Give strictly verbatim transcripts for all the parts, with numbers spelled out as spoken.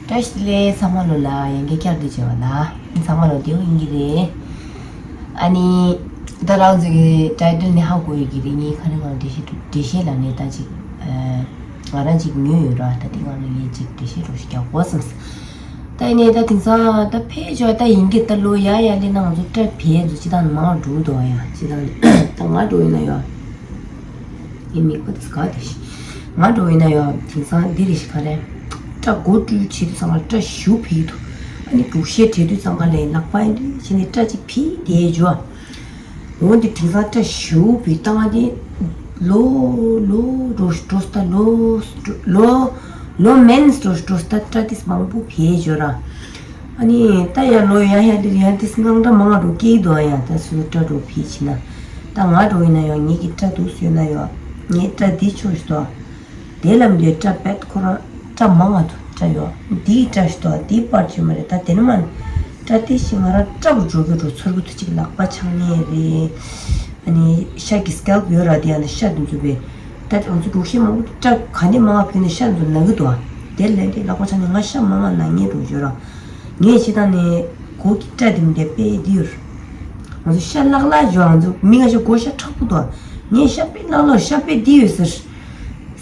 བཀྲ་ཤིས་བདེ་ལེགས་ཚང་མ་ལོ་ལ། ཡང་བསྐྱར་བསྐྱར་དུ་མཇལ་བ་ལ། ཚང་མ་ལོ་བདེ་པོ་ཡིན་གྱི་རེད། ཨ་ནི། ད་རང་ཚོ་གི་ཊའི་ཊལ་ནས་ཧ་གོ་ཡོད་ཀྱི་རེད། ངས་ག་རེ་ང་འགྲེལ་བཤད་འགྲེལ་བཤད་ལ་ངས་ད་ཅིག་ཨ། ང་རང་ཅིག་ཉོས་ཡོད་ར། ད་དེ་སྒང་ལ་ངས་ཅིག་འགྲེལ་བཤད་འདྲ་ཞིག་རྒྱག་དགོས་བསམས། ད་ཡིན་ནའི་ད་དེང་སང་ད་ཕལ་ཆེར་ད་ཡིན་གྱི། ད་ལོ་ཡར་ཡར་སླེབས་ན་ང་ཚོ་སྐྲ་བྲེགས་ཚོ་སྤྱིར་བཏང་མང་འགྲོ་འདུག་ཡ། སྤྱིར་བཏང་ད་ང་འདྲ་བོ་ཡིན་ན་ཡ། ངའི་མིག་པ་དེ་ག་དེ་ཤི། ང་འདྲ་བོ་ཡིན་ན་ཡ། དེང་སང་འདི་རེད་ཤག་ག་རེ། སྐྲ་མགོ་བཀྲུས་བྱེད་དུས་ཙང་ང་སྐྲ་ཞེ་པོ་འཕེལ་གྱི་འདུག་ཨ་ནི་སྒྲུག་བཤད་བྲེགས་དུས་ཙང་ང་ལ་ལག་པ་ཡིན་དུས་བྱས་ནས་སྐྲ་ཅིག་འཕེལ་བསྡད་འཇུ། འོ་འདི་དེང་སང་སྐྲ་ཞེ་པོ་འཕེལ་བཏང་དེ། ལོ་ལོ་འགྲོ་འགྲོ་ས་ད་ལོ་ལོ་ལོ་མན་ཚ་འགྲོ་འགྲོ་ས་ད་སྐྲ་དེ་མང་པོ་འཕེལ་འཇུ་ར། ཨ་ནི་ད་ཡར་ལོ་ཡར་ཡར་འདིར་ཡར་དེ་སྔངས་སྐྲག་མང་ང་འགྲོ་སྐྱེ་གི་འདུག་ཨ་ཡ། ད་སོ་སོ་སྐྲ་འགྲོ་འཕེལ་ཕྱིན་ན། ད་ང་འདྲ་བོ་ཡིན་ན་ཡང་ངེད་ཀྱི་སྐྲ་འདུག་སེ་ཡོད་ན་ཡང་ངའི་སྐྲ་འདི་ཆོག་ཤི་དོ། དེ་ལ་འདི་སྐྲ་བེད་ཁོ་རང་སྐྲ་མང་ང་འདུག་སྐྲ་ཡོད། འདིའི་སྐྲ་ཤི་དོ། འདིའི་པར་ཆོད་མ་རེད། ད་དེ་ནི་མ་ནི་སྐྲ་དེ་ཞིག་ང་རང་སྐྲ་བོ་འགྲོ་གི་འགྲོ་ཚོར་གི་འདུག་ཅིག་ལག་པ་ཆག་ནས་རེད། ཨ་ནི་ཤ་གི་སི་ཀལ་པ་ཡོད་ར། དེ་ཡང་ན་ཤ་དེ་ཚོ་བས། ད་དེ་ང་ཚོ་སྒྲུག་བཤད་མང་པོ་སྐྲ་ག་ནས་མང་ང་ཕུད་ནས་ཤ་དེ་ཚོ་ན་གི་འདུག་ཨ། དེ་ལས་དེ་ལག་པ་ཆག་ནས་ང་ཤ་མང་ང་ན་ངེས་འགྲོ་ཡོད་ར། ངས་ཅི་ད་ནས་གོ་གི་སྐྲ་དེ་མི་དེ་དཔེ་འདི་ཡོད། ང་ཚོ་ཤ་ལག་ལག་འཇོག་ང་ཚོ་མི་ང་ཤ་གོ་ཤ་མཁྲེགས་པོ་འདུག་ངས་ཤ་དཔེ་ལག་ལག་ཤ་དཔེ་འདི་ཡོད་ཟེར།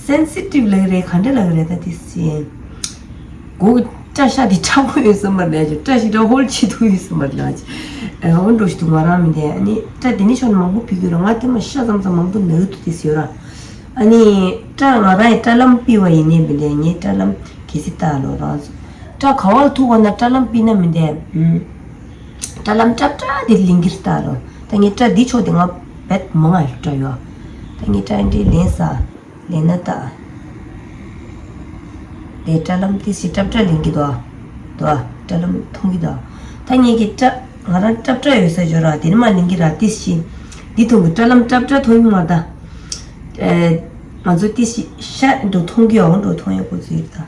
སེན་སི་ཊིབ་ལབ་རེད་ག་འདྲ་ལབ་རེད། ད་དེ་སེ། གོ་གི་སྐྲ་ཤ་དེ་མཁྲེགས་པོ་ཡོད་ས་མ་རེད་ཅིག་སྐྲ་ཞིག་འདྲ་ཧོལ་ཆེ་ཐུག་ཡོད་ས་མ་རེད་ཅིག་ཨ་འོ་འགྲོ་ཞིག་འདུག་ང་རང་མི་དེ་ཨ་ནི་སྐྲ་དེ་ནི་ཤོར་མང་པོ་ཕུད་ཀྱི་ར། ང་དེ་མ་ཤ་ཙམ་ཙམ་མང་པོ་ན་གི་འདུག་དེ་སེ་ཡོད་ར། ཨ་ནི་སྐྲ་ང་རང་ཡི་སྐྲ་ལམ་ཕུད་པ་ཡིན་ནའི་མི་དེ་ངའི་སྐྲ་ལམ་གལ་སྲིད་ལྟ་ལོ་རང་ཚོ། སྐྲ་ག་བར་ཐུག་པ་ན་སྐྲ་ལམ་ཕུད་ན་མི་འདས། ཨུམ། སྐྲ་ལམ་སྲབ་སྲབ་དེ་ལིང་གིར་ལྟ་རོ། ད་ངའི་སྐྲ་འདི་ཕྱོགས་དེ་ང་བེད་མང་ང་སྐྲ་ཡོད། ད་ངའི་སྐྲ་འདི་ལེན་ས། ལེན་ན་ལྟ། དེ་སྐྲ་ལམ་དེ་སི་སྲབ་སྲབ་ལིང་གི་དོ། དོ། སྐྲ་ལམ་མཐོང་གི་དོ། ད་ངའི་གི་སྐྲ་ང་རང་སྲབ་སྲབ་ཡོད་ས་འཇོག་ར། དེ་ནི་མ་ལིང་གི་ར་དེ་སི། འདི་མཐོང་གི་སྐྲ་ལམ་སྲབ་སྲབ་མཐོང་གི་མ་ད། ཨེ། ང་ཚོ་དེ་སི་ཤ་འགྲོ་མཐོང་གི་ཡོད་འགྲོ་མཐོང་ཡོད་པོ་ཚོ་ཡོད་ད།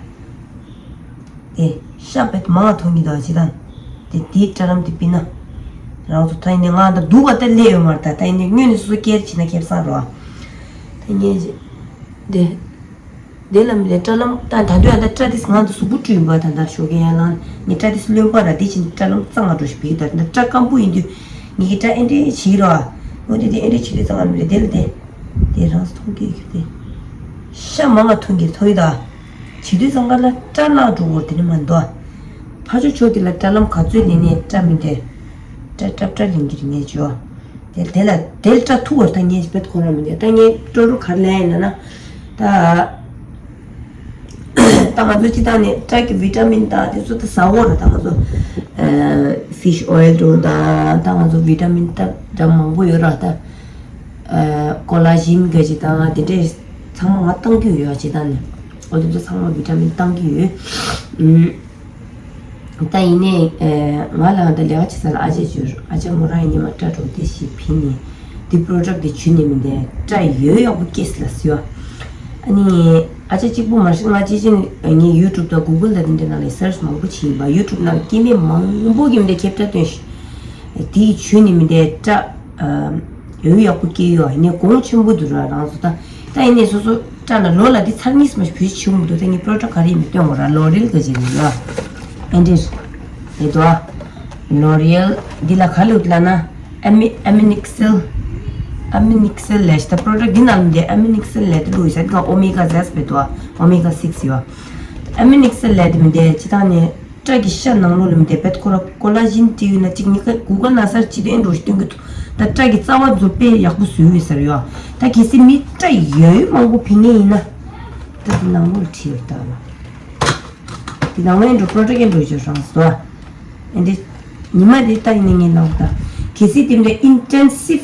དེ་ཤ་བེད་མང་མཐོང་གི་འདུག་ཅི་དང་། དེ་དེའི་སྐྲ་ལམ་དེ་ཕུད་ན། རང་ཚོ་ད་ཡིན་ནའི་ང་ད་སྡུག་ག་ད་སླེབས་ཡོད་མ་རེད་ད། ད་ཡིན་ནའི་སྔོན་ནས་སོ་སོ་སྐྱེལ་བྱས་ན་ཁེབས་སང་རོ། ད་ངས་ཅི། དེ། དེ་ལམ་ལས་སྐྲ་ལམ་ད་ད་དུང་ཡང་ད་སྐྲ་དེ་ང་ད་གཟུགས་པོ་བཀྲུས་ཡིན་པ་ད་ད་ཞོགས་ཀས་ཡར་ལངས་ངས་སྐྲ་དེ་རློན་པ་ར་དེ་བྱས་ནས་སྐྲ་ལམ་གཙང་མ་འགྲོ་ཞིག་བིག་ད་ད་སྐྲ་སྐམ་པོ་ཡིན་དུས་ངས་ཀྱི་སྐྲ་ཨེ་འདྲས་བྱེད་རོ། འོ་དེ་དེ་ཨེ་འདྲས་བྱེད་དུས་གཙང་མ་མི་རེད་དེ་ལ་དེ། དེ་རང་ཚོ་མཐོང་གི་ཡོད་དེ། ཤ་མང་ང་མཐོང་གི་མཐོང་ཡི་ད། བྱེད་དུས་ཙང་ཀ་ལ་སྐྲ་ནག་འགྲོ་བོར་དེ་ནི་མ་འདུག་ཕ་ཆོ་ཆོ་དེ་ལ་སྐྲ་ལམ་ག་ཚོད་ལེན་ནས་སྐྲ་མི་འདེ། སྐྲ་སྲབ་སྲབ་ལེན་གྱི་རེད་ངས་བྱོས། དེ་དེ་ལ་དེ་ལ་སྐྲ་ཐུག་བར་ད་ངས་བེད་ཁོ་རང་མི་འདེ། ད་ངས་སྤྲོ་རུ་གར་ལེན་ཡིན་ན་ན། ད། ད་ང་ཚོ་སྤྱི་བཏང་ནས་སྐྲ་གི་བི་ཊ་མིན་དང་དེ་ཚོ་ད་ཟ་འོ་ར། ད་ང་ཚོ་ཕིཤ་ཨོ་ཡལ་འགྲོ་ད་ད་ང་ཚོ་བི་ཊ་མིན་ད་འདྲ་མང་པོ་ཡོད་ར་ད། ཨ། ཀོ་ལ་ཇིན་ག་ཅི་དང་དེ་འདྲས་ཚང་མ་ང་བཏང་གི་ཡོད། ཅི་ད་ནི་ཨོ་དེ་ཚོ་ཚང་མ་བི་ཊ་མིན་བཏང་གི་ཡོད། ཨུམ། ད་ཡིན་ནའི་ཨ། ང་ལ་ད་ལས་ཀ་བྱེད་ས་ལ་ཨ་ཅེ་འབྱོར། ཨ་ཅེ་མོ་རང་ཡིན་ནི་མ་སྐྲ་གྲོགས་དེ་ཞིག་བིན་ནི་འདི་པོ་རོ་ཌག་དེ་བྱུས་ནི་མིན་ཏེ་སྐྲ་ཡོད་ཡག་པོ་སྐྱེས་ལ་ཟེར་བ། ཨ་ནི་ཨ་ཅེ་གཅིག་པུ་མ་ཞིག་ང་ཅི་ཅི་ནི་ངའི་ཡུ་ཊུབ་དང་གུ་གལ་དང་དེ་འདྲའི་ནང་ལ་སར་ཆི་མང་པོ་བྱས་ཡིན་པ། ཡུ་ཊུབ་ནང་ལ་སྐྱེ་དམན་མང་པོ་གི་མི་འདྲ་ཁྱབ་བསྒྲགས་བཏོན་ཤག་དེའི་བྱུས་ནི་མི་འདྲ་སྐྲ། ཨ། ཡོད་ཡག་པོ་སྐྱེ་ཡོད། ཡིན་ནའི་གོང་ཆེན་པོ་འདུག་ར་རང་ཚོ་ད། ད་ཡིན་ནའི་སོ་སོ་སྐྲ་ལ་ལོ་ལ་འདི་ཚར་གཉིས་མ་ཞིག་བེད་སྤྱོད་བྱེད་མི་འདུག་ད་ངས་པོ་རོ་ཌག་ག་རེ་ཡིན་མིན་སྟོན་དགོས་ར། ལོ་རི་ཨེལ་ག་ཅི་རེད་ཡ། ཨེ་འདྲས་རེད་དོ། ལོ་རི་ཨེལ་འདི་ལ་ག་ལབ་ལ་ན། ཨ་མི་ཨ་མི་ནིག་སིལ། ཨ་མི་ནིག་སིལ་ལས་ད་པོ་རོ་ཌག་འདི་ནང་ལ་འདི་ཨ་མི་ནིག་སིལ་ལས་ད་ལུ་ཡོད་ས་འདི་ག་ཨོ་མེ་ག་སིགས་རེད་དོ། ཨོ་མེ་ག་སིགས་ཡོད། ཨ་མི་ནིག་སིལ་ལས་ད་མི་འདི་ཅི་ད་ནི། སྐྲ་གི་ཤ་ནང་ལོགས་ལ་མི་དེ་བེད་ཁོ་ར་ཀོ་ལ་ཇིན་བྲིས་ཡོད་ན་གཅིག་གཉིས་ཀ་གུ་གལ་ནང་སར་ཆི་དེ་ཨེ་འགྲོ་ཞིག་སྟོན་གི་འདུག་ད་སྐྲ་གི་རྩ་བ་ཚོ་དཔེ་ཡག་པོ་བཟོས་ཡོད་ས་རེད་ཡ། ད་གལ་སྲིད་མི་སྐྲ་ཡོད་མང་པོ་ཕན་ངེས་ཡིན་ན། ད་དེ་ནང་ལོགས་ལ་བྲིས་ཡོད་ད་ལ། དེ་ནང་ལོགས་ཨེ་འགྲོ་པོ་རོ་ཌག་ཨེ་འགྲོ་བྱོས་རང་བཟོ། ཨེ་འདི། ཉི་མ་རེ་ལྟ་ཡིན་ན་ངས་ལབ་ད། གལ་སྲིད་དེ་འདྲ་ཨིན་ཊེན་སིབ་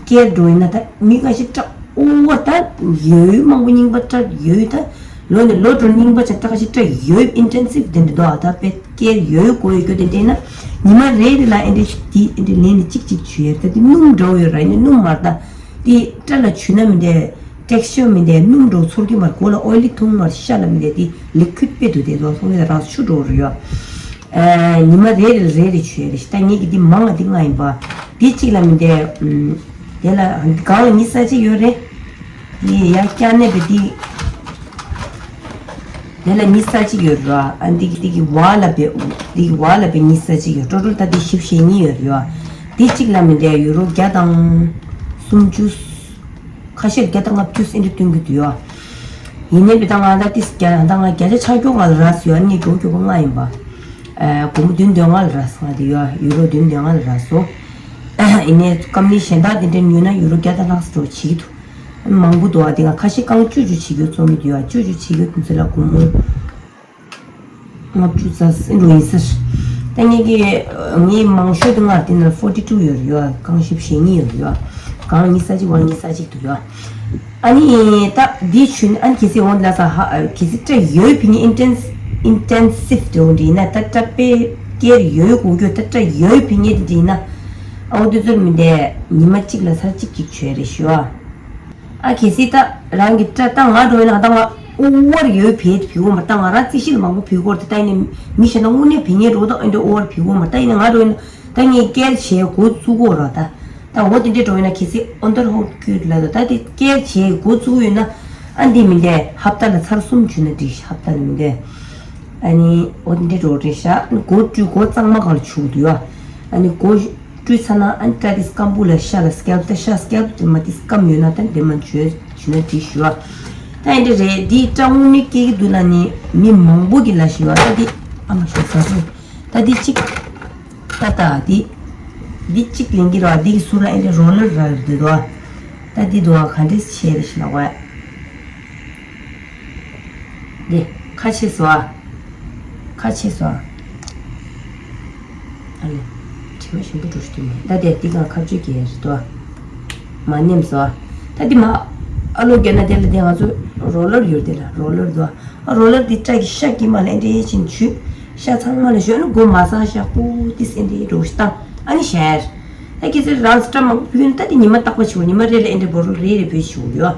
ཀེར་འགྲོ་ཡིན་ན་ད་མི་ཁ་ཤས་སྐྲ་ཨོ་བ་ད་ཡོད་མང་པོ་རྙིང་པ་སྐྲ་ཡོད་ད། ལོ་ནས་ལོ་འགྲོ་རྙིང་པ་ཆ་སྐྲ་ཁ་ཤས་སྐྲ་ཡོད་ཨིན་ཊེན་སིབ་དེ་འདྲ་འདུག་ཨ། ད་དཔེ་ཀེར་ཡོད་དགོས་ཡོད་སྐྱོ་དེ་འདྲ་ཡིན་ན་ཉི་མ་རེ་རེ་ལ་ཨེ་འདྲ་ཞིག་དེ་ཨེ་འདྲ་ལེན་ནས་གཅིག་གཅིག་བྱུག་ཡོད་ད། དེ་སྣུམ་འདྲ་བོ་ཡོད་ར། ཡིན་ན་སྣུམ་མ་རེད་ད། དེ་སྐྲ་ལ་བྱུག་ན་མི་འདྲ། ཊེག་སི་ཅར་མི་འདྲ། སྣུམ་འདྲ་བོ་ཚོར་གྱི་མ་རེད། གོ་ལ་ཨོའི་ལི་མཐོང་མ་རེད། ཤ་ལ་མི་འདྲ། དེ་ལི་ཁུད་དཔེ་འདུག་དེ་ཚོ་ཚོར་གྱི་རང་ཆུ་འདྲ་བོ་རེད་ཡོད། ཨ། ཉི་མ་རེ་རེ་རེ་རེ་བྱུག་ཡ་རེད། ད་ངེད་ཀྱི་འདི་མང་ང་འདི་ལྔ་ཡིན་པ། འདི་གཅིག་ལ་མི་འདྲ། ཨུམ། དེ་ལ་གང་ལ་ཉི་ཤུ་རྩ་གཅིག་ཡོད་རེད། དེ་ཡ་སྐྱ་ནད་པའི་འདི། དེ་ལ་ཉི་ཤུ་རྩ་གཅིག་ཡོད་རེད་བ། ཨ་འདི་གི་འདི་གི་བ་ལ་བེ་འདི་གི་བ་ལ་བེ་ཉི་ཤུ་རྩ་གཅིག་ཡོད། ཊོ་ཊལ་ད་འདི་བཞི་བཅུ་ཞེ་གཉིས་ཡོད་རེད་བ། འདི་གཅིག་ལ་མི་འདྲ་ཡུ་རོ་བརྒྱ་དང་སུམ་ཅུ། ཁ་ཤས་བརྒྱ་དང་ལྔ་བཅུ་ཟིན་འདྲ་སྟོན་གྱི་འདུག་ཡོད། ཡིན་ནའི་བི་ད་ང་ད་ཏིས་བརྒྱ་ད་ང་བརྒྱ་ཆ་ཆ་སྐྱོ་ང་ལ་རག་སོང་ཡོད། ངས་སྒྲོག་སྐྱོ་པོ་ལྔ་ཡིན་པ། ཨ་སྒོར་མོ་བདུན་དོན་ལྔ་ལ་རག་སོང་ང་དེ་ཡོད། ཡུ་རོ་བདུན་དོན་ལྔ་ལ་རག་སོང་། ཡིན་ནའི་ཀམ་པ་ནི་གཞན་དག་དེ་འདྲ་ཉོས་ན་ཡུ་རོ་བརྒྱ་དང་ལྷག་ཙམ་འགྲོ་བྱེད་ཀྱི་འདུག་མང་པོ་འདུག་ཨ། དེ་སྒང་ཁ་ཤས་རྐང་བཅུ་བཅུ་བྱེད་རྒྱུ་བཙོང་གི་འདུག་ཡ། བཅུ་བཅུ་བྱེད་རྒྱུ་དེ་ཚོ་ལ་སྒོར་མོ་ལྔ་བཅུ་རྩ་ཟིན་འགྲོ་ཡིན་ཟེར། ད་ངེད་ཀྱི་ངའི་མང་ཤོས་དེ་སྒང་དེ་ན་ཕོར་ཊི་ཊུ་ཡོད་རེད་ཡ། རྐང་བཞི་བཅུ་ཞེ་གཉིས་ཡོད་རེད་ཡ། རྐང་ཉི་ཤུ་རྩ་གཅིག་བ་ཉི་ཤུ་རྩ་གཅིག་འདུག་ཡ། ཨ་ནི་ད་འདི་ཆུ་ནི་ཨ་ནི་གལ་སྲིད་འོང་ལ་ས་ཧ་གལ་སྲིད་སྐྲ་ཡོད་ཕི་ནི་ཨིན་ཊེན་སི་ཨིན་ཊེན་སིབ་དེ་འོང་འདྲི་ཡིན་ན། ད་སྐྲ་དཔེ་སྐྱེར་ཡོད་དགོས་རྒྱུ། ད་སྐྲ་ཡོད་ཕི་ནི་དེ་འདྲི་ཡིན་ན། ཨ་འོ་དེ་ཚོར་མི་འདས་ཉི་མ་གཅིག་ལ་ཚར་གཅིག་གཅིག་བྱོས་རེ་ཞུ་ཨ། ཨ་གལ་སྲིད་ད་རང་གི་སྐྲ་ད་ང་འགྲོ་ཡིན་ན་ད་ང་ཨོ་ཝར་ཡོད་བེད་བི་གོ་མ། ད་ང་རང་རྩིས་གཞི་ལ་མང་པོ་བི་གོ་རེད། ད་ཡིན་ནི་མི་གཞན་ན་དངོས་གནས་བི་ངེད་འགྲོ་ད་ཨེ་འདྲ་ཨོ་ཝར་བི་གོ་མ། ད་ཡིན་ན་ང་འགྲོ་ཡིན་ན་ད་ངས་སྐྱེར་བྱས་འགོ་བཙུགས་གོ་ར། ད་ད་འོ་དེ་འདྲས་འགྲོ་ཡིན་ན་གལ་སྲིད་ཨོན་ཏར་ཧོག་ཀྱུ་ལ་ད་ད་དེ་སྐྱེར་བྱས་འགོ་བཙུགས་ཡོད་ན། ཨ་འདི་མི་འདས་ཧབ་ཏ་ལ་ཚར་གསུམ་བྱུང་ན་འགྲིག་ཤག་ཧབ་ཏ་ལ་མི་འདས། ཨ་ནི་འོ་དེ་འདྲས་འགྲོ་རེད་ཤག་འགོ་བཙུགས་འགོ་གཙང་མ་གང་ལ་བྱུག་འདུག་ཡ། ཨ་ནི་འགོ་བཀྲུས་ཚར་ན་ཨ་ནི་སྐྲ་དེ་སྐམ་པོ་ལ་ཤ་ལ་སྐྱལ་ཏེ་ཤ་སྐྱལ་ཏེ་མ་དེ་སྐམ་ཡོད་ན་ད་འདི་མ་བྱོས་བྱུང་ན་དེ་ཞུ་བ། ད་ཨེ་འདྲ་རེད། འདི་སྐྲ་དངོས་གནས་སྐྱེ་གི་འདུག་ལ་ནི་མི་མང་པོ་གི་ལ་ཞུ་བ། ད་འདི་ཨ་མ་ཞོ་ཟ་སོང་། ད་འདི་གཅིག་ད་ད་འདི་འདི་གཅིག་ལེན་གི་ར། འདི་གི་ཟུར་ལ་ཨེ་འདྲ་རོ་ལར་ར་རེད་འདུག་ད་འདི་འདུག་ག་འདྲས་བྱས་རེད་ཤི་ལ་བ། འདི་ཁ་ཕྱེ་སོ་ཨ། ཁ་ཕྱེ་སོ་ཨ། ཨ་ལེ། དྲི་མ་ཞིམ་པོ་འགྲོ་ཤི་དུས་མེད། ད་དེ་འདི་གང་ཁ་བཅུ་གྱི་རེད་དོ། མ་ནེམ་སོ་ཨ། ད་འདི་མ་ཨ་ལོ་རྒྱ་ན་དེ་ལ་དེ་ང་ཚོ་རོ་ལར་ཡོད་དེ་ལ་རོ་ལར་དོ། ཨ་རོ་ལར་འདི་སྐྲ་གི་ཤ་གི་མ་ལ་འདྲེ་ཆེན་ཆུ་ཤ་ཚང་མ་ལ་ཞོན་ན་སྒོ་མ་ས་ཤ་པོ་ཏི་སེ་འདི་འགྲོ་ཤི་ཏང་ཨ་ནི་ཤར། ད་ཁྱེད་ཚོས་རང་སྐྲ་མང་པོ་ཕུལ་ན་ད་དེ་ཉི་མ་རྟག་པ་ཆུ་ཉི་མ་རེ་ལ་ཨེ་འདྲེ་བོ་རོ་རེ་རེ་བུད་ཆུ་ཡོད།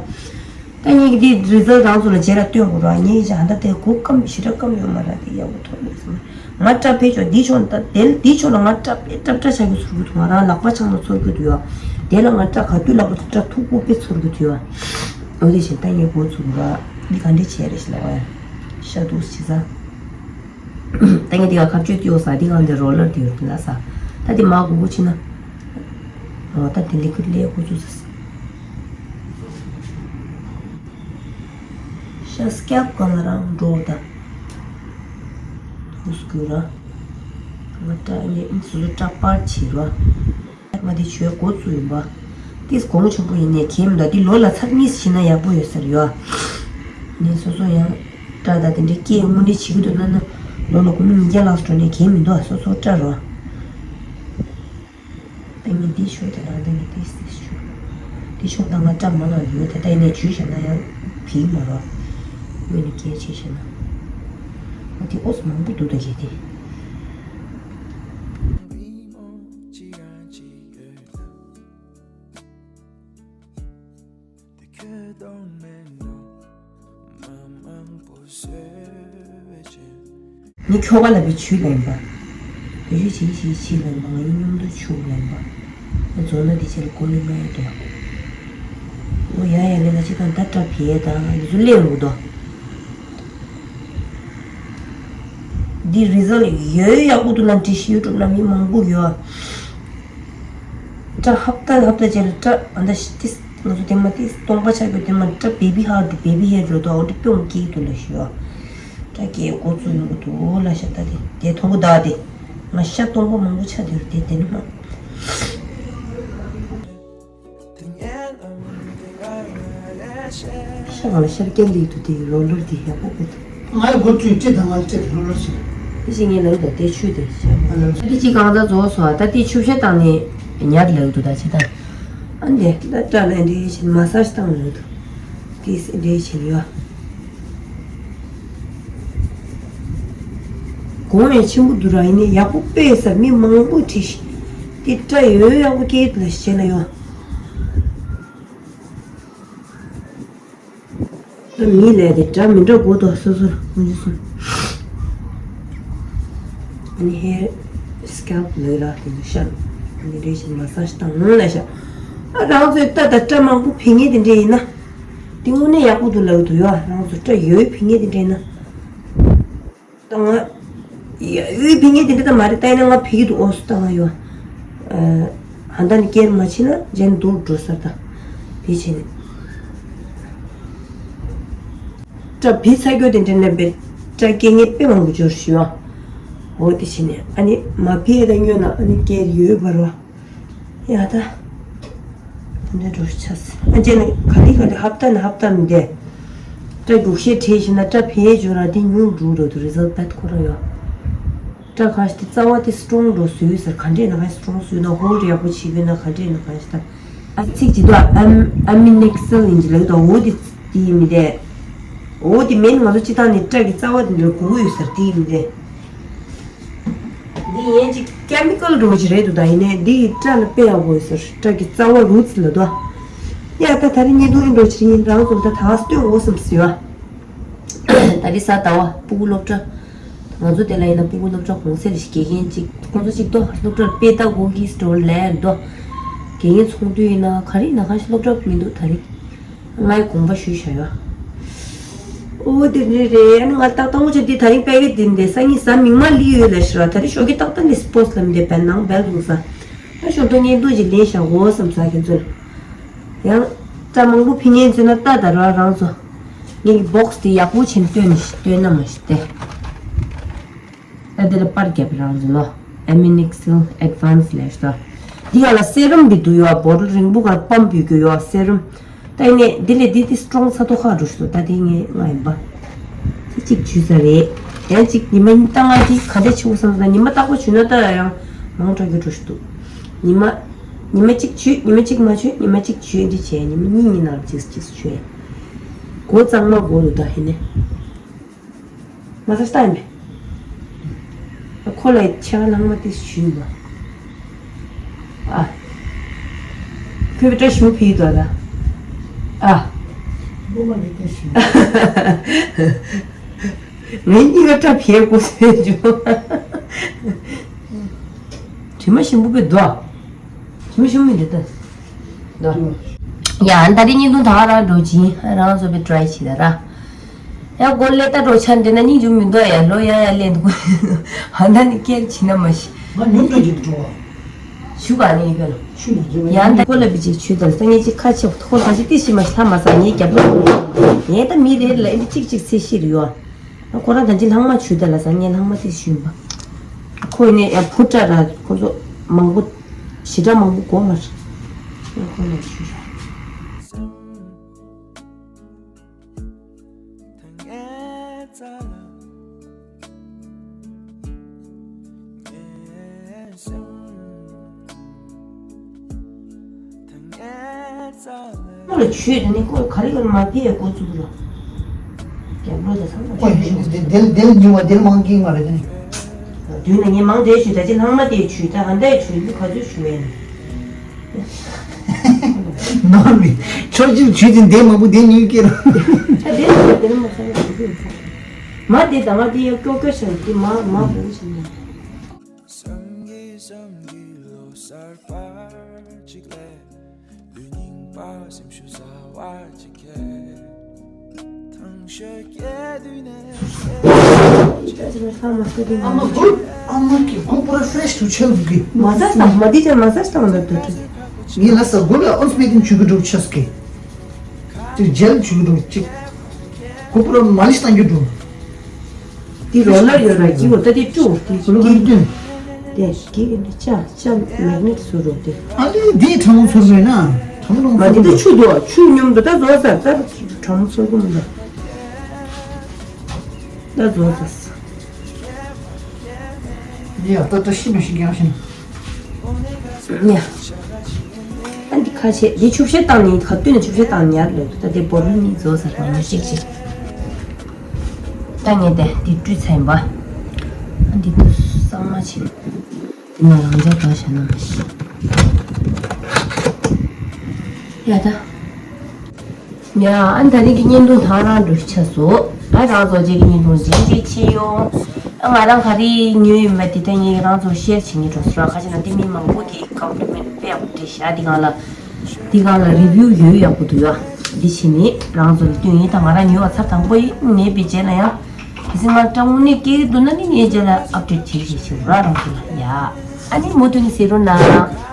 ད་ངེད་ཀྱི་འདི་རི་ཛལ་རང་ཚོ་ལ་རྗེས་ལ་སྟོན་དགོས་ར། ངེད་ཀྱི་ཨ་ད་དེ་གོ་སྐམ་ཞེ་དྲག་སྐམ་ཡོད་མ་ར། དེ་ཡག་པོ་ཐོག་མེད་སོང་། ང་སྐྲ་ཕེ་ཆོག་འདི་ཆོག་ད་དེ་འདི་ཆོག་ལ་ང་སྐྲ་དཔེ་སྐྲ་སྐྲ་ཆགས་ཀྱི་ཚོར་གི་འདུག་ང་རང་ལག་པ་ཆང་ལ་ཚོར་གི་འདུག་ཡ། དེ་ལ་ང་སྐྲ་ག་དུས་ལག་པ་དེ་སྐྲ་མཐུག་པོ་དཔེ་ཚོར་གི་འདུག་ཡ། འོ་དེ་བཞིན་ད་ངས་འགོ་ཚུགས་ར། འདི་ག་འདྲས་བྱས་རེད་ཤི་ལ་བ་ཡ། ཤ་འདུག་བྱེད་ས། ད་ངས་འདི་ག་ཁ་གཅོད་ཏི་ཡོ་ས་འདི་གང་འདི་རོ་ལར་འདི་ཡོད་ལ་ས། ད་འདི་མ་གུ་གུ་ཕྱིན་ན། འོ་ད་འདི་ལི་ཀུ་ལས་གུ་ཚུགས་ས། ཤ་སྐྱབས་གང་ལ་རང་འགྲོ་ད། ཧུ་སྐུ་ར། ང་སྐྲ་ནས་སོ་སོ་སྐྲ་པར་བྱེད་ར། ང་འདི་ཆོས་འགོ་བཙུགས་ཡིན་པ། ཏིས་གོང་ཆེན་པོ་ཡིན་ནས་ཁེམ་ད་འདི་ལོ་ལ་ཚར་གཉིས་ཕྱིན་ན་ཡག་པོ་ཡོད་ས་རེད་ཡ། ནས་སོ་སོ་ཡང་སྐྲ་ད་དེ་འདྲའི་སྐྱེས་དངོས་འབྲེལ་བྱེད་ཀྱི་འདུག་ན་ན། ལོ་ལ་སྒོར་མོ་ཉིས་བརྒྱ་ལྷག་འགྲོ་ནས་ཁེམ་མི་འདུག་སོ་སོ་སྐྲ་རོ། ད་ངས་འདི་ཆོས་དེ་རང་ད་ངས་ཏིས་ཏིས་ཆོས། འདི་ཆོས་ད་ང་སྐྲ་མང་ང་ཡོད་དེ་ད་ཡིན་ནས་ཇུས་བྱས་ན་ཡང་བིས་མ་རོ། དངོས་ནས་སྐྱེས་ཆེ་ཆེ་ན། ང་དེ་ཨོ་སི་མང་པོ་འདུག་ད་གས་དེ། ངས་ཁྱོ་ག་ལ་བའི་ཆུ་ལེན་པ། བེ་ཤུ་ཆི་ཆི་ཆི་ལེན་པ། ང་ཡི་མཉམ་དུ་ཆུ་ལེན་པ། ང་རྫོང་ན་འདི་ཆེར་གོ་ལེ་མ་ཡོད་དོ། ཨོ་ཡ་ཡ་ལེ་ང་ཅི་དང་ད་སྐྲ་ཕེ་དང་འདི་ཚོ་ལེན་འུ་དོ། འདི་རི་ཛལ་ཡོད་ཡག་པོ་འདུག་ལ་འདྲི་ཤི་ཡུ་ཊུབ་ལ་མི་མང་པོ་ཡོད། སྐྲ་ཧབ་ཏ་ཧབ་ཏ་རྗེས་ལ་སྐྲ་ཨ་ད་ཤི་ཏིས་ང་ཚོ་དེ་མ་ཏིས་སྟོང་པ་ཆགས་རྒྱུ་དེ་མ་སྐྲ་བེ་བི་ཧེར་འགྲོ་བེ་བི་ཧེར་འགྲོ་དོ་འོ་འདྲ་སྤུ་གུ་སྐྱེ་གི་འདུག་ལ་ཤི་ཡོད། སྐྲ་སྐྱེ་འགོ་ཚུགས་ཡོང་གི་འདུག་ལ་ཤ་ད་དེ་དེ་མཐོང་གི་ད་དེ་ང་ཤ་སྟོང་པ་མང་པོ་ཆགས་དེ་རུ་དེ་དེ་ནི་མ། ཤ་གང་ལ་ཤར་སྐྱེ་ལི་དུ་དེ་རོ་ལོར་དེ་ཡག་པོ་དགོས་འདུག་ང་ཡི་སྒོ་བཅུ་སྤྱི་དང་ང་སྤྱི་དང་ལོ་ལོ་ཞིག་དེ་ཞིག་ངས་ལབ་དང་དེ་ཆུ་དེ་ཞག་ཨ་ལོ། དེ་གཅིག་གང་ལྟར་རྫོགས་སོང་ད་དེ་ཆུ་བཤལ་བཏང་ནས་ཉར་ལབ་འདུག་ད་ཅི་ད། ཨ་འདི་ད་སྐྲ་ལ་འདྲེ་བྱེད་མ་སཱ་ཇི་བཏང་ལབ་འདུག་དེ་འདྲེ་བྱེད་ཡོད། གོང་ཡང་ཆེན་པོ་འདུག་ར་ཡིན་ནའི་ཡག་པོ་དཔེ་ས་མི་མང་པོ་ཁྲིད་ཤི། དེ་སྐྲ་ཡོད་ཡག་པོ་སྐྱེས་ལ་བྱེད་ལ་ཡོད། ད་མི་ལས་དེ་འདྲ་མི་འདྲ་དགོས་དོ་སོ་སོར་ཁོང་ཚོ་གསུམ། ཨ་ནི་ཧེར་སི་ཀལ་པི་ལོས་ར་དེ་ཚོ་ཤར། ཨ་ནི་རེ་ཞིག་མ་སཱ་ཇི་བཏང་ལ་ཤར། ཨ་རང་ཚོའི་ད་ད་སྐྲ་མང་པོ་ཕེ་ངེས་དེ་འདྲ་ཡིན་ན། དེ་དངོས་གནས་ཡག་པོ་འདུག་ལབ་འདུག་ཡོད། རང་ཚོ་སྐྲ་ཡོད་ཕེ་ངེས་དེ་འདྲ་ཡིན་ན། ད་ང་ཡ་ཡུལ་ཕི་ཉེ་དེ་འདྲ་ད་མ་རེད། ད་ཡིན་ན་ང་ཕི་གི་འདུག་ཨོ་སུ་ད་ང་ཡོ། ཨ་ཧ་ད་ནི་སྐྱེར་མ་ཕྱིན་ན་ཇན་དུར་འགྲོ་ས་ད་དེ་བྱས་ནས། སྐྲ་བི་ཚ་རྒྱུ་དེ་འདྲ་ནས་པའི་སྐྲ་སྐྱེ་ངེས་དཔེ་མང་པོ་འབྱོར་ཞུ་ཨ། འོ་དེ་བྱས་ནས་ཨ་ནི་མ་བི་ཡ་ད་ཉོས་ན་ཨ་ནི་སྐྱེར་ཡོད་བར་བ། ཡ་ད། འདི་འགྲོ་ཆ་སི། ཨ་ཅེ་ནི་ག་དི་ག་དི་ཧབ་ཏ་ནི་ཧབ་ཏ་མི་དེ། སྐྲ་རྒྱུག་ཤེས་བྲིས་ཤེས་ན་སྐྲ་ཕེ་ཇོ་ར་དེ་ཉུང་འགྲོ་འགྲོ་དུ་རི་ཛལ་བད་ཁོ་ར་ཡོ། སྐྲ་ཁ་ཤི་དེ་རྩ་བ་དེ་སི་ཊོང་འགྲོ་སུས་ཟེར་ག་འདྲས་ན་ག་སི་ཊོང་སུས་ན་ཧོལ་ཡག་པོ་བྱེད་དགོས་ན་ག་འདྲས་ན་ག་ཤི་ད། ཨ་ཚིག་ཅི་དོ་ཨམ་ཨ་མི་ནེག་སལ་ཡིན་གྱི་ལེགས་དོ་འོ་དེ་དེ་མི་དེ། འོ་དེ་མེད་ང་ཚོ་སྤྱི་བཏང་ནི་སྐྲ་གི་རྩ་བ་དེ་འགྲོ་གོ་གི་ཡོད་ཟེར་དེ་མི་དེ། འདི་ཡན་ཅིག་ཀེ་མི་ཀལ་འདྲ་བོ་ཅིག་རེད་འདུག་ད་ཡིན་ནའི་འདི་ཡི་སྐྲ་ལ་དཔེ་ཡག་པོ་ཡོད་ཟེར། སྐྲ་གི་རྩ་བ་རུ་ཙི་ལ་དོ། ཡ་ད་ད་རེས་བརྙན་ཐུང་ཨིན་འདྲ་བོ་ཅིག་ཡིན་རང་ཚོ་ད་ད་སྟོན་འོ་བསམ་ཟེར་བ། ད་རེས་གཟའ་ཟླ་བ་སྤུ་གུ་སློབ་གྲྭ། ང་ཚོ་དེ་ལ་ཡིན་ན་སྤུ་གུ་སློབ་གྲྭ་གུང་སེང་ཞིག་དགེ་རྒན་ཅིག་ཁོང་ཚོ་ཅིག་ཏོ་སློབ་གྲྭར་དཔེ་ལྟ་དགོས་ཀྱི་སྤྲོ་ལས་འདུག་དགེ་རྒན་ཚོགས་འདུ་ཡིན་ན་ག་རེ་ཡིན་ན་གང་ཞིག་སློབ་གྲྭ་མི་འདུག་ད་རེས། ང་ཡི་དགོངས་པ་ཞུས་བཞག་ཡོད། ཨོ་དེ་རེད་རེད། ཨ་ནི་ང་ཏག་ཏག་མོ་ཆ་དེ་ད་རིང་པད་གེ་དེ་འདི་སང་ཉིན་གཟའ་མིག་དམར་ལི་ཡོད་ལ་ཤི་ར། ད་རིང་ཞོགས་ཀྱི་ཏག་ཏག་འདི་སི་པོ་སི་ལ་མི་དེ་བན་ནང་བལ་འདུག་ས། ད་ཞོགས་ཏོ་ངས་འདུག་ཅིག་ལེན་བཞག་འོ་བསམ་ས་ཁྱེད་ཚོ་ལ། ཡང་སྐྲ་མང་པོ་ཕི་ཉན་ཚོད་ན་ལྟ་ད་ར་རང་ཚོ། ངས་ཀྱི་བོག་སི་དེ་ཡག་པོ་བྱིན་སྟོན་ནི་ཞིག་སྟོན་ན་མ་ཞིག་སྟེ། ད་འདི་ལ་པར་རྒྱབ་རང་ཟིན་ལོ། ཨེ་མི་ནིག་སིལ་ཨེཌ་ཝན་སི་ལས་ཤོ། འདི་ཡ་ལ་སེ་རམ་འདི་འདུག་ཡོ། བོ་ཊལ་རིང་པོ་གར་པམ་བུད་རྒྱུ་ཡོ་སེ་རམ། ད་ཡིན་ནས་འདི་ལས་འདི་དེ་སི་ཊོང་ས་ཐོག་ཁ་འགྲོ་ཤི་འདུག་ད་དེ་ངས་ང་ཡིན་པ། དེ་གཅིག་བྱུས་ས་རེད། ཡང་གཅིག་ཉི་མ་གཉིས་ད་ང་དེ་ག་འདྲ་བྱུང་བསམ་ས་ཉི་མ་རྟག་པར་བྱུས་ན་ད་ཡང་མང་དྲགས་རྒྱུ་འགྲོ་ཤི་འདུག་ཉི་མ། ཉི་མ་གཅིག་བྱུས་ཉི་མ་གཅིག་མ་བྱུས་ཉི་མ་གཅིག་བྱུས་འདི་བྱས་ཉི་མ་གཉིས་གཉིས་ནང་ལ་གཅིག་གཅིག་བྱུས། མགོ་གཙང་མ་མགོ་རུ་ད་ཧེ་ནས། མ་ས་ལྟ་ཡིན་པས། ཁོ་ལ་ཆེ་བ་ལྷག་མ་དེ་ཞུས་པ། ཨ། ཁོས་བཀྲ་ཤིས་ཕི་དོ་ལ། ཨ། ངས་གཉིས་ཀ་སྐྲ་ཕྱེ་དགོས་ཟེར་བྱུང་། དྲི་མ་ཞིམ་པོ་པའི་དོ། དྲི་མ་ཞིམ་པོ་མི་འདུག་ད། དོ། ཡ་ད་རེས་བརྙན་ཐུང་ད་ག་རང་འགྲོ་གྱིན་རང་བཟོ་པའི་ཊ་རའི་བྱེད་ད་ར། ཡ་མགོ་ལས་ད་འགྲོ་ཆ་འདི་ན་སྙིང་རྗེ་མི་འདུག་ཡ་ལོ་ཡ་ཡ་ལས་འདུག་ཧ་ད་ནི་སྐྱེལ་བྱིན་ན་མ་ཤི། ང་ཉུང་དུ་ཡིན་འགྲོ་བ། ཞུ་ག་ནི་ཡོད་ལ། ཆུ་ནི་འགྲོ་བ་ཡ་ད་ཁོ་ལ་བི་ཅིག་ཆུ་དང་ས་ངེ་ཅིག་ཁ་ཆེ་ཁོ་ད་ཅི་ཏི་ཤི་མ་ཤི་ལྷ་མ་ས་ངེ་རྒྱབ་ལ། ངས་ད་མི་རེད་ལ་ཨེ་འདི་གཅིག་གཅིག་ཚེ་ཤི་རེད་ཡོ། ཁོ་རང་ད་ཅི་ལྷག་མ་ཆུ་ད་ལ་ས་ངེ་ལྷག་མ་ཏི་ཤི་ཡིན་པ། ཁོ་ནི་ཡ་བུ་ཏྲ་ར་ཁོ་ཚོ་མང་པོ། ཞི་དྲག་མང་པོ་གོ་མ་ཤི། ཁོ་ལ་ཆུ་ར། ཁོ་ལ་ཆུ་དེ་ནི་ཁོ་ག་རེ་ཡོད་མ་དེ་ཡ་འགོ་བཙུགས་རོ། རྒྱབ་ལོ་དེ་ཚང་མ་ཁོ་ཆུ་ཡོད་ཆུ་དེ་དེ་དེ་ཉུང་བ་དེ་མང་གི་མ་རེད་དེ་ནི། དུས་ན་ངས་མང་དེ་ཆུ་ད་ཅི་ལྷག་མ་དེ་ཆུ་ད་ཧ་འདའི་ཆུ་ཡུ་ག་ཚོད་ཆུ་ཡོད་ནི། ནོར་མི། ཕྱོགས་གཅིག་ཇུས་འདི་འདས་མང་པོ་འདས་ཉུལ་སྐྱེ་རོ། ད་འདས་མང་པོ་འདས་མ་ཚང་བའི་ཞུ་རྒྱུ་ཡིན། མ་འདས་དང་ང་འདི་ཡང་ཀྱོག་ཀྱོག་བྱས་འདི་མ་མ་བུ་བྱས་ནས། བསམ་གྱིས་བསམ་གྱིས་ལོ་གསར་པ་གཅིག་ལས། ལུས་རྙིང་པ་སེམས་ཤུགས་ཟ་བ་གཅིག་གིས། ཐང་ཤ་སྐྱེ་དུས་ནས། ཨ་མ་གོ། ཨ་མ་གི་གོ་པུ་ར་ཕེ་རེ་ཤི་དུ་ཆེ་ལུགས་ཀྱི། མ་ཟ་ས་མ་དེ་ཅན་མ་ཟ་ས་མ་ཟ་དུ་ཅི། ངས་ལ་ས་གོ་ལ་ཨོན་སི་པེ་ཏིན་ཆུ་གི་འགྲོ་ཆེ་སྐྱེ། ཅིག་ཇེལ་ཆུ་གི་འགྲོ་ཅིག་གོ་པུ་ར་མ་ལི་ཤི་བཏང་རྒྱུ་འགྲོ། དེ་རོ་ལར་ཡོད་ར་ཀྱི་འོ་ད་དེ་ཀྲུ་དེ་ཀྲུ་དེ་དུན། དེ་ཀྱི་གི་འདི་ཅ་ཅ་མེག་ནེ་ཊི་བཟོ་རོགས་དེ། ཨ་ལེ་འདི་ཁྲ་མོ་ཚོར་བས་ན། ཁྲ་མོ་ལོང་མ་དེ་ཚོར་དེ་བས། ཆུ་དོ་ཆུ་སྙོམས་དོ་ད་བཟོ་ས་ད་ཁྲ་མོ་ཚོར་གི་མི་འདུག་ད་བཟོ་ས། འདི་ཡ་ད་ད་ཤི་མ་ཤི་རྒྱང་ཤིང་། ཉ། ཨ་འདི་ཁ་ཆེ་འདི་ཆུ་བཤད་བཏང་ནི་ཁ་བཏུན་ནི་ཆུ་བཤད་བཏང་ཉར་ལོ་ད་དེ་བོར་ནི་རྫོགས་ས་རང་ཉ་ཤིག་ཤིག་ད་ངས་དེ་འདི་བཀྲུས་ཚར་ཡིན་པ། ཨ་འདི་དུ་གཙང་མ་བྱིན། འདི་ན་རང་འཇགས་དག་བྱས་ན་མ་ཤི། ཡ་ད། ཡ་ཨ་ད་རིང་གི་བརྙན་ཐུང་ད་རང་འགྲོ་ཆ་སོ། ཨ་རང་ཚོ་རྗེས་ཀྱི་བརྙན་ཐུང་རྗེས་རྗེས་ཆེ་ཡོང་། ཨ་ང་རང་ག་རེ་ཉོས་ཡོད་མེད་དེ་ད་ངས་རང་ཚོ་ཤེར་བྱེད་ངེས་འགྲོ་སོ་ར་ཁ་ཅིག་ན་དེ་མི་མང་པོ་དེ་ཀོམ་པི་ལི་མེན་ཊི་དཔེ་ཡག་པོ་བྲིས་ཤག་འདི་སྒང་ལ། འདི་སྒང་ལ་རི་བིའུ་ཡོད་ཡག་པོ་འདུག་ཡ། འདི་བྱས་ནས་རང་ཚོ་ལ་སྟོན་ཡིན་ད་ང་རང་ཉོས་པ་ཚར་དང་པོ་ཡིན་ངས་པའི་རྗེས་ལ་ཡང་། གལ་སྲིད་ང་དྲང་མོ་ནས་སྐྱེ་གི་འདུག་ན་ནི་ངས་རྗེས་ལ་ཨབ་ཌེཊ་བྱེད་ཤེས་ཤིག་ར་རང་ཚོ་ལ་ཡ། ཨ་ནི་མུ་མཐུད་ནས་གཟིགས་རོགས་གནང་།